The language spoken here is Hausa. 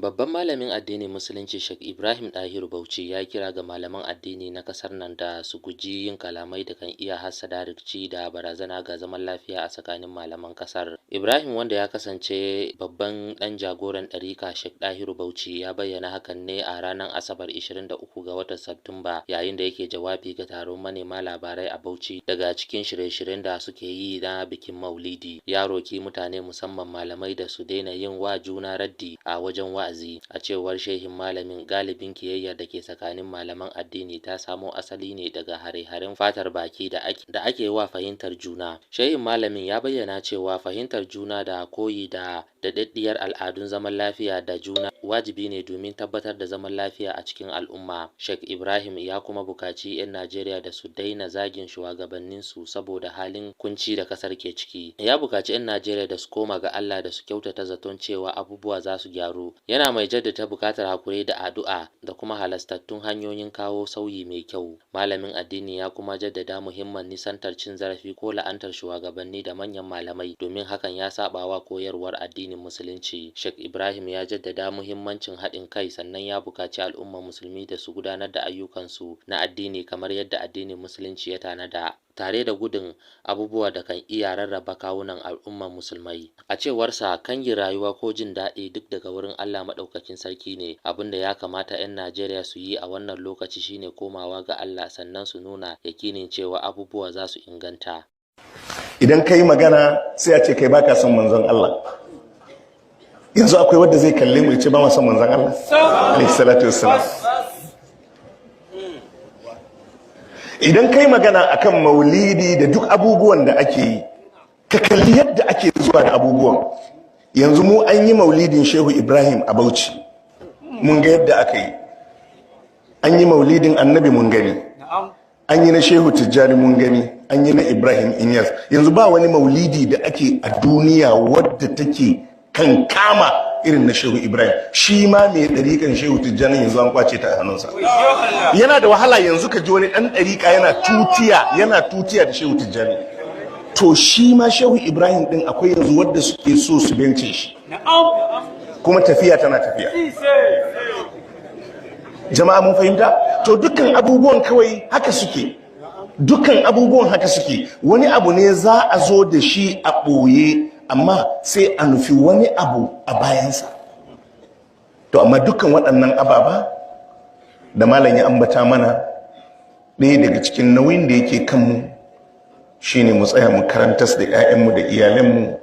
Babban malamin addinin Musulunci Sheikh Ibrahim Dahiru Bauchi ya kira ga malaman addini na kasar nan da su guji yin kalamai da kan iya hassada rikici da barazana ga zaman lafiya a tsakanin malaman kasar. Ibrahim, wanda ya kasance babban ɗan jagoran ɗarika Sheikh Dahiru Bauchi, ya bayyana hakan ne a ranar Asabar 23 ga watan Satumba yayin da yake jawabi ga taron manema labarai a Bauchi daga cikin shirye-shiryen da suke yi na bikin Maulidi. Ya roki mutane, musamman malamai, da su daina yin wa juna raddi a wajen wa'azi. A cewar shehin malamin, galibin kiyayyar da ke tsakanin malaman addini ta samo asali ne daga hare-haren fatar baki da ake wa fahimtar juna. Shehin malamin ya bayyana cewa fahimtar juna da koyi da daɗaɗɗiyar al'adun zaman lafiya da juna wajibi ne domin tabbatar da zaman lafiya a cikin al'umma. Sheikh Ibrahim ya kuma buƙaci 'yan Najeriya da su daina zagin shugabanninsu saboda halin kunci da kasar ke ciki. Ya buƙaci 'yan Najeriya da su koma ga Allah da su kyautata zaton cewa abubuwa za su gyaru. Yana mai jaddada buƙatar hakuri da addu'a da kuma halastattun hanyoyin kawo sauyi mai kyau. Malamin addini ya kuma jaddada muhimman nisantar cin zarafi ko la'antar shugabanni da manyan malamai, domin hakan ya saɓawa koyarwar addinin Musulunci. Sheikh Ibrahim ya jaddada muhimmancin haɗin kai, sannan ya buƙaci al'ummar musulmi da su gudanar da ayyukansu na addini kamar yadda addinin Musulunci ya tanada, tare da gudun abubuwa da kan iya rarraba kawunan al'ummar musulmai. A cewarsa, kangin rayuwa ko jin daɗi duk daga wurin Allah Maɗaukakin Sarki ne. Abin da ya kamata 'yan Najeriya su yi a wannan lokaci shine komawa ga Allah, sannan su nuna yakinin cewa abubuwa za su inganta. Idan ka yi magana, sai a ce kai baka son manzon Allah. Yanzu akwai wanda zai kalle mu ya ce ba ma son manzon Allah alaihi salatu wassalam? Idan kai magana akan maulidi da duk abubuwan da ake yi, ka kalli yadda ake zuwa da abubuwan. Yanzu mu an yi maulidin Shehu Ibrahim a Bauchi, mun ga yadda aka yi. An yi maulidin Annabi, mun gani. An yi na Shehu Tijjani, mun gani. An yi na Ibrahim Inyas. Yanzu ba wani maulidi da ake a duniya wadda take kan kama irin na Shehu Ibrahim. Shi ma mai ɗariƙan Shehu Tijjani yanzu an kwace ta a hannunsa. Yana da wahala yanzu ka ji wani ɗan ɗariƙa yana tutiya da Shehu Tijjani. To, shi ma Shehu Ibrahim ɗin akwai yanzu wadda suke so su bence shi, kuma tafiya tana tafiya. Jama'a, mun fahimta? To, dukkan abubuwan kawai haka suke, dukkan abubuwan haka suke. Wani abu ne za a zo da shi a ɓoye, amma sai a nufi wani abu a bayansa. To, amma dukkan waɗannan ababa da malam ya ambata mana, ɗaya daga cikin nauyin da yake kanmu shine mu tsaya mu karantas da 'ya'yanmu da iyalanmu.